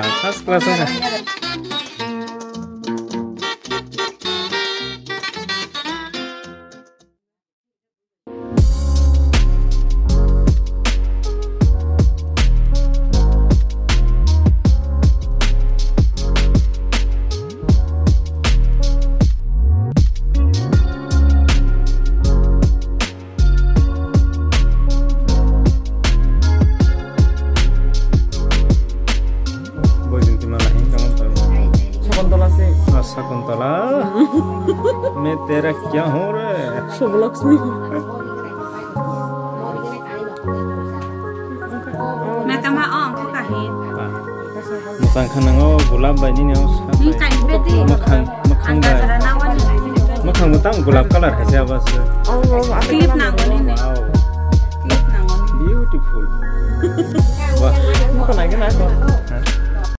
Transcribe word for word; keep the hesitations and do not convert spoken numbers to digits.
First class wngkha. Boisinti mala hing tamo tamo. Sakuntala se. Ah, Sakuntala. Main tera kya ho raha hai? Shubhalakshmi. Metama ong ko kahi. Musang khanango gulab bai nini o sa. Ni kai beti. Makhang, makhang bai. Makhang mutam gulab color hai se abas. Oh, oh, apa Clip namanya? Nango ni. Wow. Clip nango ni. Beautiful. Wah. Mau kena kena apa? Hah?